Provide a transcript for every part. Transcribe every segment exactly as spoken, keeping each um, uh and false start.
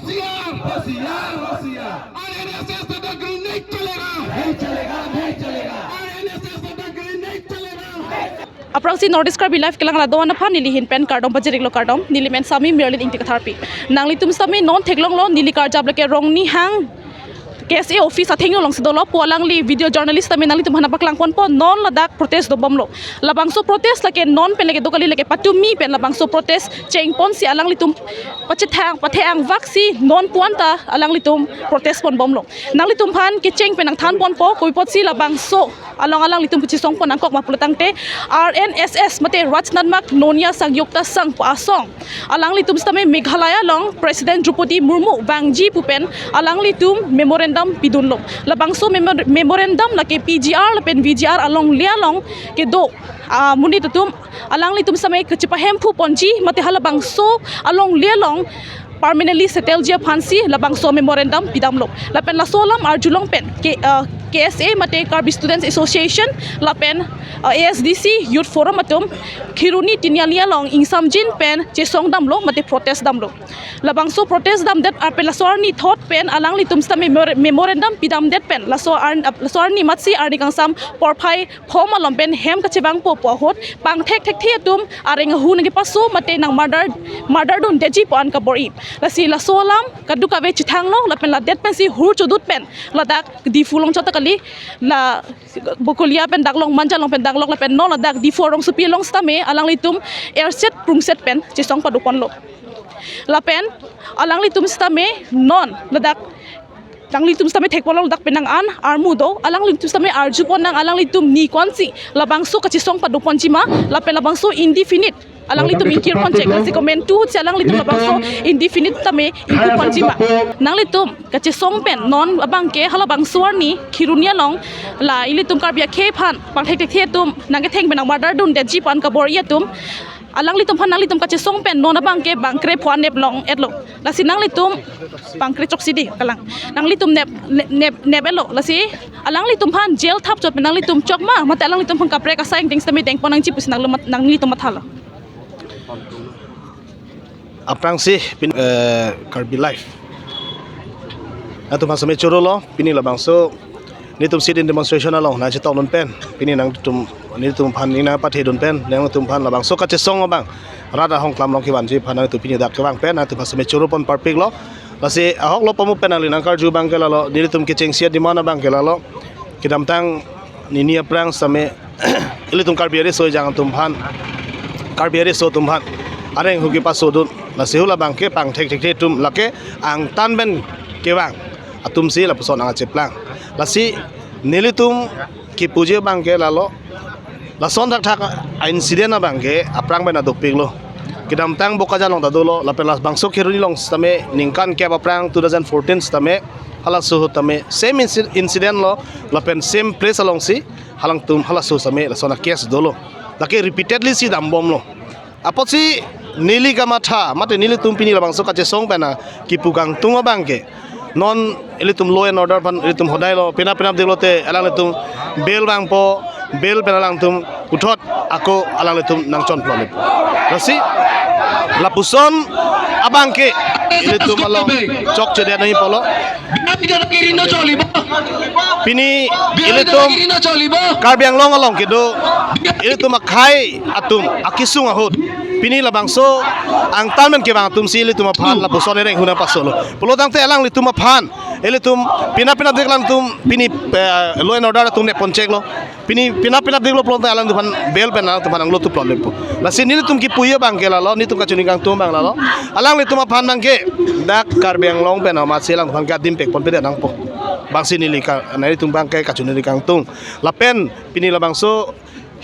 होशियार, होशियार, होशियार। आरएनएसएस का grenade चलेगा। नहीं चलेगा, नहीं चलेगा। आरएनएसएस का grenade चलेगा। Aphrangsi North East Karbi Live kelang ladoan aphan nelihin pen kardom pajirlo, kardom. Nelimen Sami Merlin Ingti Katharpi. Nanglitum sitame non theklonglo, neli karjap lake Rongnihang K S A office athengno alongsi dolo pu alangli video journalist sitame nanglitum aphan paklangponpo, non ladak protest dobomlo. Labangso protest lake non pen lake do kali, lake patumi pen labangso protest chengponsi alanglitum pachethang pathevangvaksi non puan ta alanglitum protest ponbomlo. Nanglitum aphan kecheng pen nangthanponpo, kopi apotsi labangso along alanglitum kachesongpon nangkok ma pulotangte, R N S S mate Rajnarmak Nonya Sangyukta Sangh pu asong alanglitum sitame Meghalaya along President Droupadi Murmu vangji pu pen alanglitum memorandum pidunlo. Labangso memor- memorandum lake P G R lapen V G R alongle along kedo amonit atum alanglitum sitame kachepahemphu ponji mate halabangso alongle along permanently settle ji aphansi labangso memorandum pidamlo. Lapen laso alam arjulong pen K, ah, K S A mate Karbi Students Association lapen, ah, A S D C Youth Forum atum Kheroni Tiniali along ingsamjin pen chesongdamlo mate protest damlo. Labangso protest damdet ar pen laso arni thot pen alanglitum sitame memor- memorandum pidamdet pen laso ar- laso arni matsi arni kangsam porphai pho malom pen hem kachevangpo pu ahut pangthek thekthe atum areng ahu nangkepaso mate nang murder, murder dundetji pu an kabor-i. Lasi laso alam kadokave chethanglo lapen ladet pensi hur chodut pen ladak Diphu along chot ta kali, la Bokolia pen daklok, Manja along pen daklok lapen non ladak Diphu arongsopi along sitame alanglitum erset prungset pen chesong padoponlo. Lapen alanglitum sitame non ladak nanglitum sitame thekponlo, ladak penang an armu do, alanglitum sitame arjupon nang, alanglitum ni ko-ansi labangso kachesong padoponji ma lapen labangso indefinite alanglitum ingkirpon chek, lasi komantu ahutsi alanglitum labangso indefinite tame ingkirponji ma. Nanglitum kachesong pen non abangke halabangso arni Kheroni along la ilitum Karbi akhei aphan pangthek thekthe atum nangketheng pen nang murder dundetji pu an kabor-i atum alanglitum aphan nanglitum kachesong pen non abangke bangkre pho-an nep long-etlo. Lasi nanglitum bangkre choksi di kalang. Nanglitum nep, nep, nep, nep-etlo. Lasi alanglitum aphan jail thap chot pen nanglitum chok ma mate alanglitum aphan kaprek asai ingdeng sitame dengpon nangji pusi nangli mat- nanglitum mathalo. Aphrangsi pin, eh, Karbi Live atum aphan sitame chorolo, pini labangso nelitum sit-in demonstration along nangchetongdun pen, pini nangtum, nelitum aphan ning nangpathedun pen, nangtum aphan labangso kachesong abang rat ahong klam along kevanji aphan nangtum pini dak kevang pen nangtum aphan sitame choropon parpiklo. Lasi ahok lo pamu pen nangli nangkarju abangke lalo, nelitum kechengsi a-demand abangke lalo, kedamtang nini aphrang sitame ilitum Karbi ariso ejang atum aphan, Karbi ariso atum aphan areng ahu kepasodun. Lasi hula abangke pangthek thekthe atum lake angtan pen kevang atumsi lapuson nangcheplang. Lasi nelitum kipuji abangke lalo, lason thakthak a-incident abangke aphrang pen adopiklo. Kedamtang Bokajan along ta dolo, lapen labangso Kheroni along sitame ningkan kep aphrang two thousand fourteen sitame halaso ahut tame same inci- incident lo, lapen same place alongsi halangtum halaso sitame lason a-case dolo. Lake repeatedly si dambomlo. Apotsi neli kamatha mate nelitum pini labangso kachesong pen kipu kangtung abangke, non ilitum law and order aphan ilitum hodai lo, penap penap diklote alanglitum bail vangpo, bail pen alangtum puthot ako alanglitum nangchonplot. Lasi lapuson abangke ilitum along chokchedet nangji pulo. Bina bina kiri no cholibo. Pini Bina bina ilitum kiri no cholibo. Karbi Anglong along kedo ilitum akhei atum akesung ahut pini labangso angtan pen kevang atumsi ilitum aphan lapuson areng ahu nangpasolo. Pulotangte alanglitum aphan ilitum penap penap dik alangtum pini, eh, law and order atum nepponcheklo. Pini penap penap diklo pulote alangtum aphan bail pen alangtum aphan nanglotuplot lepo. Lasi nelitum kipuji abangke lalo, nelitum kachiningri kangtung abang lalo, alanglitum aphan abangke dak Karbi Anglong pen amatsi alangtum aphan ke adim pekponpedet nangpo. Bangsi neli ka, nelitum abangke kachiningri kangtung. Lapen pini labangso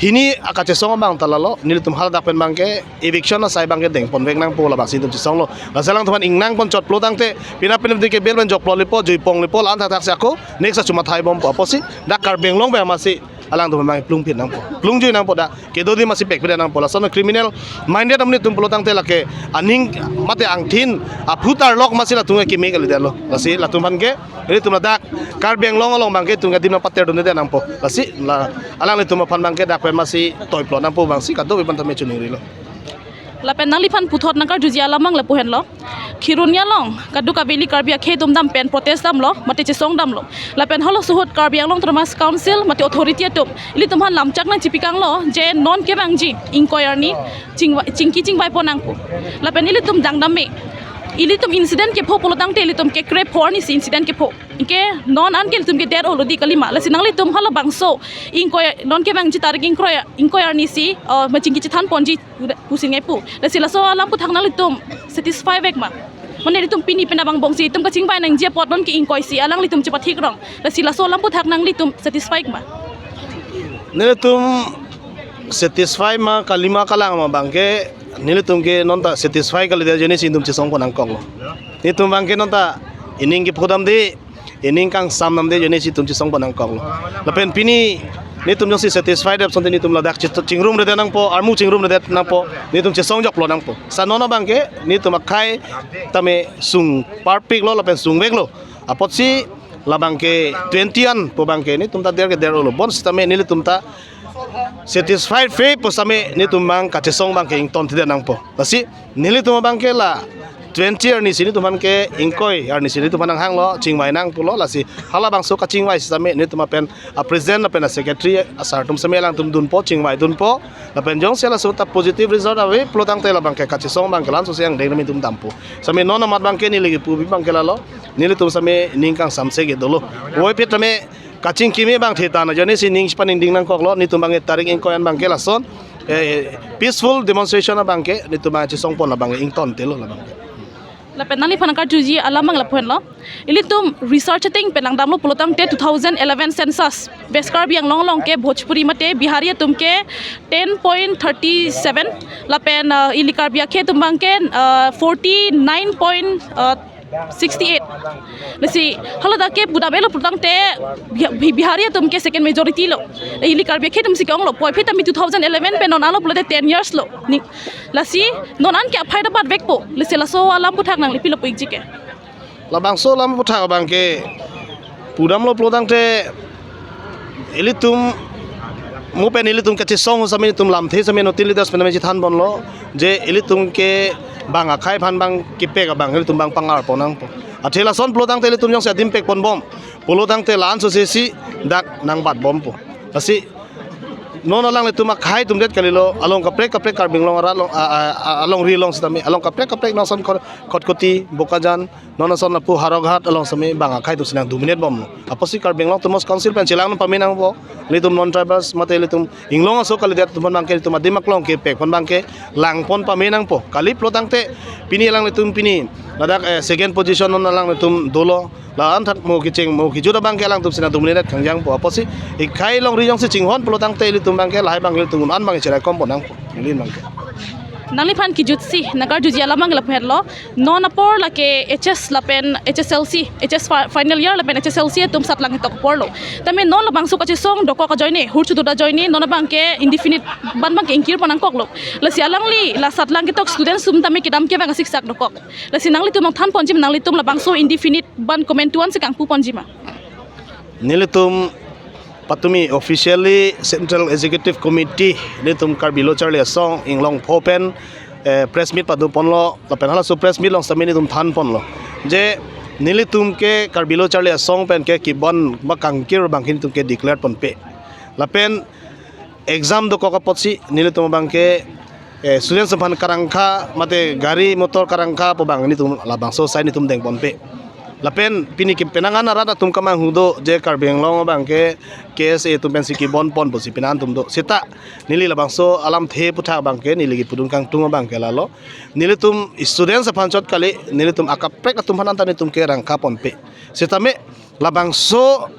hini akachesong abang ta lalo, nelitum haladak pen abangke eviction asai abangke dengponvek nangpo, labangsi nelitum chesonglo. Lasi alangtum aphan ingnangponchot pulotangte penap penap dik ke bail pen jokplot lepo, juipong lepo, la-an thakthak si ako next achumathai bompo. Apotsi dak Karbi Anglong pen amatsi alangtum abang plungphit nangpo, plungjui nangpo, dak kedo adim amatsi pekpedet nangpo. Lason criminal minded amonit atum pulotangte lake aning mate angthin aphu tarlok amatsi latum keme kalidetlo. Lasi latum aphan ke ilitum ladak Karbi Anglong along abangke itum ke adim nangpaterdundedet nangpo. Lasi la alanglitum aphan abangke dak pen amatsi toiplot nangpo, bangsi kadokave aphan tame chiningrilo. Lapen nangliphan puthot nangkarjuji alam abang lapu henlo. Kheroni along kadokave ili Karbi akhei atum dam pen protest damlo, mate chesong damlo. Lapen halaso ahut Karbi Anglong Autonomous Council mate authority atum ilitum aphan lamchak nangchipikanglo je non kevangji ingkoi arni chingvai, chingki chingvai pon nangpo. Lapen ilitum dangdam me. Ilitum incident kepho pulotangte ilitum kekre pho arnisi incident kepho. Anke non anke ilitum ke der olo di kalima. Lasi nanglitum halabangso ingkoi non kevangji tarik ingkoi, ingkoi arnisi, uh, machingki chethan ponji pusi ngai pu. Lasi laso alam aphuthak nanglitum satisfy vek ma? Mane ilitum pini pen abang bongsi itum kachingvai nangji apot non ke ingkoi si alanglitum chepathik rong. Lasi laso alam aphuthak nanglitum satisfy ma? Nelitum satisfy ma kalima kalang ma abangke nelitum ke nonta satisfy kalidet ajoine si nelitum chesong pon nangkoklo. Nelitum abangke nonta ining kephodamde, ining kangsam damde ajoine si nelitum chesong pon nangkoklo. Lapen pini nelitum jongsi satisfy det asonte nelitum ladak chit-, chingrumredet nangpo, armu chingrumredet nangpo, nelitum chesong joklo nangpo. Sa non abangke nelitum akhei tame sung parpiklo lapen sungveklo. Apotsi labangke twenty an pu abangke nelitum ta der ke der olo. Bonsitame nelitum ta satisfied fe pusitame nelitum abang kachesong abangke ingtonthedet nangpo. Lasi nelitum abangke la twenty arnisi nelitum aphan ke ingkoi arnisi nelitum aphan nanghanglo, chingvai nang pulo. Lasi halabangso kachingvai sitame nelitum apen a president lapen a secretary asar atum sitame alangtum dunpo, chingvai dunpo. Lapen jongsi laso ta positive result ave pulotangte labangke kachesong abangke la-anso si angdeng nelitum dampo. Sitame non amat abangke neli kipu abangke lalo. Nelitum sitame ning kangsam se ke dolo. Puvoiphit tame kachingki me abang theta na ajoine si ning chepaningding nangkoklo, nelitum abangke tarik ingkoi an abangke lason, eh, peaceful demonstration abangke nelitum abang chesong pon labang ingtontelo labangke. Lapen nangliphan nangkarjuji alam abang lapu henlo. Ilitum research ateng pen langdamlo pulotangte two thousand eleven census West Karbi Anglong along ke Bhojpuri mate Bihari atum ke ten point thirty seven, lapen, uh, ili Karbi akhei atum abangke, uh, forty nine point sixty eight. Lasi haladak ke pudam elo pulotangte Bih-, Bih-, Bihari atum ke second majority lo. Ili Karbi akhei atum si ke-onglo. Puvoiphit tame two thousand eleven pen non alo pulote ten years lo. Ni, lasi non anke aphai dapat vekpo. Lasi laso alam aphuthak nangli pilo pu-ikji ke? Labangso alam aphuthak abangke pudamlo pulotangte ilitum mo pen ilitum kachesong sitame ilitum lamthe sitame anuttin leaders pen tame chethan ponlo je ilitum ke bang akhei aphan abang kepek abang ilitum abang pangar pon nangpo. Athe lason pulotangte ilitum jongsi adim pek ponbom pulotangte la-anso se si dak nangbat bompo. Lasi non alanglitum akhei atum det kalilo, along kaprek kaprek Karbi Anglong arat along, a, a, a, alongri along sitame along kaprek kaprek non ason Khor-, Khatkhati, Bokajan, non ason lapu Howraghat along sitame bang akhei atum si nang dominate bomlo. Apotsi Karbi Anglong Autonomous Council pen chelang pame nangpo. Ilitum non tribals mate ilitum inglong aso kalidet atum aphan abangke ilitum adim aklong kepek aphan abangke langpon pame nangpo. Kali pulotangte pini alanglitum pini ladak, eh, second position non alanglitum dolo. La-an thak mo kecheng mo kejut abangke alangtum si nang dominate kangjangpo. Apotsi ikhei longri jongsi chinghon pulotangte ilitum abangke lahai abang ilitum un-an abang cheraikom pon nangpo. Neli abangke. Nangliphan kejutsi nangkarjuji alam abang lapu henlo. Non apor lake H S lapen H S L C, H S fi-, final year lapen H S L C atum satlang ketok aporlo. Tame non labangso kachesong dokok ajoine, hur chudut ajoine, non abangke indefinite ban abangke ingkir pon nangkoklo. Lasi alangli la satlang ketok students atum tame kedam kevang asiksak dokok. Lasi nanglitum nangthan ponji ma, nanglitum labangso indefinite ban komantu an si kangpu ponji ma? Nelitum patumi officially Central Executive Committee nelitum Karbi Lo Charli Asong inglong pho pen, eh, press meet pado ponlo, lapen halaso press meet along sitame nelitum than ponlo je nelitum ke Karbi Lo Charli Asong pen ke kebon ma kangkir abangke nelitum ke declare ponpe. Lapen exam dokok apotsi nelitum abangke, eh, students aphan karangkha mate gari motor karangkha pu abang nelitum labangso asai nelitum deng ponpe. Lapen pini ke penang an arat atum kamanghu do je Karbi Anglong abangke K S A atum pensi kebon pon pusi penang atum do. Seta neli labangso alamthe aphuthak abangke neli kepudun kangtung abangke lalo. Nelitum students aphan chot kali, nelitum akaprek atum aphan anta nelitum ke rangkha ponpe. Sitame labangso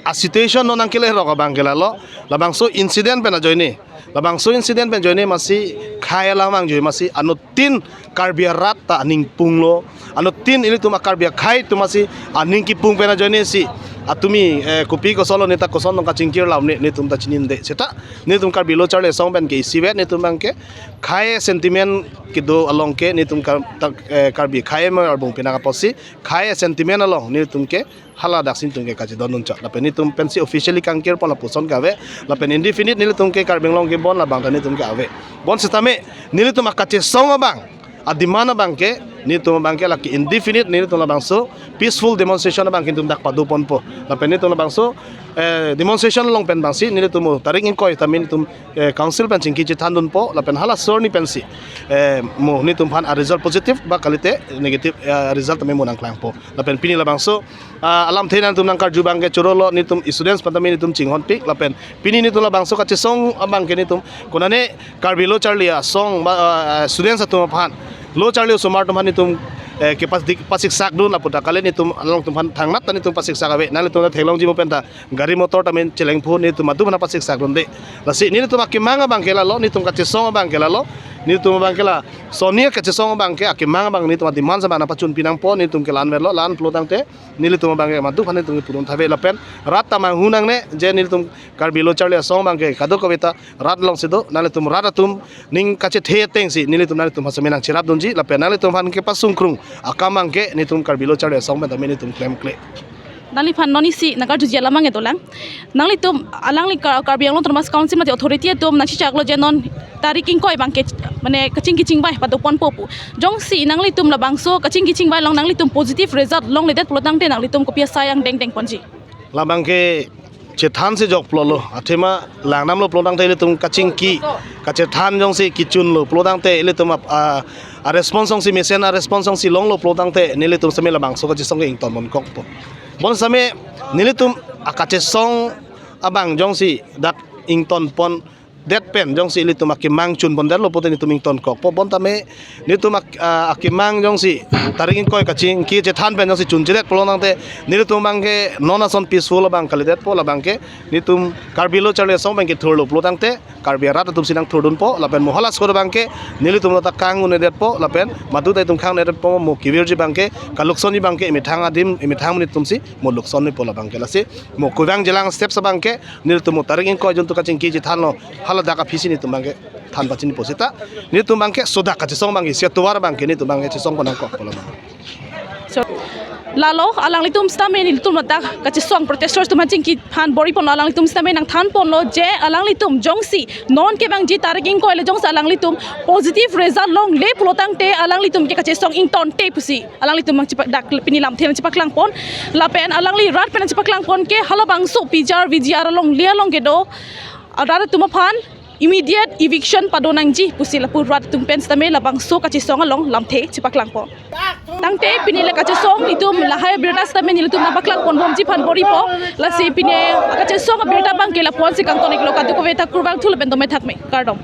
a situation non nangkele rok abangke lalo, labangso incident pen ajoine, labangso incident pen ajoine masi khei alam angjoi masi anuttin Karbi arat ta aning punglo, anuttin ilitum a Karbi akhei atum masi aning kepung pen ajoine si atumi, eh, kopi kosonlo, neta koson tong kachingkir lam ne, netum ta chinine. Seta netum Karbi Lo Charli Asong pen ke isivet netum abang ke khei sentiment kedo along ke netum ka, ta, eh, Karbi khei ma arbung pinaka apotsi khei sentiment along netum ke hala daksi netum ke kachedondun chot. Lapen netum pensi officially kangkir pon lapuson kave. Lapen indefinite nelitum ke Karbi Anglong kebon labang ta netum ke ave. Bonsitame nelitum akachesong abang, ademand abang ke, netum abang ke lake indefinite nelitum labangso peaceful demonstration abang ke netum dak padoponpo. Lapen netum labangso, eh, demonstration along pen abangsi nelitum mo tarik ingkoi tame netum, eh, council pen chingki chethandunpo. Lapen hala arni pensi, eh, mo netum aphan a result positive ba kalite negative, eh, result tame mo nangklangpo. Lapen pini labangso, ah, alamthe nangtum nangkarju abang ke chorolo, netum students aphan tame netum chinghonpik. Lapen pini netum labangso kachesong abang ke netum konane Karbi Lo Charli Asong ba, ah, students atum aphan, Lo Charli osomar atum aphan netum, eh, kepas dik, pasiksakdun lapu ta kali netum alangtum aphan thangnat ta netum pasiksak ave. Nanglitum ta theklongji mo pen ta gari motor tame chelengpo, netum atum aphan pasiksakdunde. Lasi netum akemang abang ke lalo, netum kachesong abang ke lalo, netum abang ke la soni kachesong abang ke akemang abang netum ademand abang nangpachun pinangpo, netum ke la-an verlo, la-an pulo tangte nelitum abang ke madu aphan netum pudun thave. Lapen rat ta manghu nangne, je nelitum Karbi Lo Charli Asong abang ke kadokave ta rat alongsi do. Nanglitum rat atum ning kachethe atengsi nelitum nanglitum aphan semi nangcherapdunji. Lapen nanglitum aphan kepasungkrung akam abang ke netum Karbi Lo Charli Asong pen tame netum klemkle. Nangliphan non isi nangkarjuji alam abang ke dolang. Nanglitum alangli Ka-, Karbi Anglong Autonomous Council mate authority atum nangchechaklo je non tarik ingkoi abang ke mane kachingki chingvai padoponpo pu. Jongsi nanglitum labangso kachingki chingvai along nanglitum positive result longledet pulo tangte nanglitum kopi asai angdeng dengponji? Labang ke chethansi jokplolo, athema langdamlo pulo tangte ilitum kachingki kachethan jongsi kechunlo pulo tangte ilitum ap-, a, a response jongsi mesen a response jongsi longlo pulo tangte nelitum semi labangso kachesong ke ingtonponkokpo. Bonsitame nelitum akachesong abang jongsi dak ingtonpondet pen jongsi ilitum akemang chunpondetlo pulote netum ingtonkokpo. Bonta me netum ak-, a, akemang jongsi tarik ingkoi kachingki chethan pen jongsi chunchedet pulo tangte nelitum abang ke non ason peaceful abang kalidetpo. Labang ke netum Karbi Lo Charli Asong abang ke thurlo pulo tangte Karbi arat atumsi nangthurdunpo. Lapen mo hala aso abang ke nelitum ta kang-un-edetpo. Lapen madu ta itum kang-un-edetpo, mo kevirji abang ke, kaloksonji abang ke emethang adim, emethang monit atumsi mo loksonpo labang ke. Lasi mo kevang jelang steps abang ke nelitum mo tarik ingkoi jontu kachingki chethanlo, haladak aphisi netum abang ke than pachinipo. Seta netum abang ke sodak kachesong abang ke, isi atovar abang ke netum abang ke chesongpon nangkokpo labang. So, lalo alanglitum sitame nelitum ladak kachesong protesters atum aphan chingki aphan bor-iponlo, alanglitum sitame nangthanponlo je alanglitum jongsi non kevangji tarik ingkoi le jongsi alanglitum positive result longle pulo tangte alanglitum ke kachesong ingtonte pusi alanglitum nangchepa-, dak pini lamthe nangchepaklangpon. Lapen alangli rat pen nangchepaklangpon ke halabangso P G R V G R along, le along kedo rat atum aphan immediate eviction padonangji pusi lapu rat atum pen sitame labangso kachesong along lamthe chepaklangpo. Tangte pini le kachesong itum lahai abirta sitame nelitum nangpaklangponbomji aphan bor-ipo. Lasi pini kachesong abirta abang ke lapu-ansi kangton-iklo, kadokave ta kurvangthu lapen dome thakme, kardom.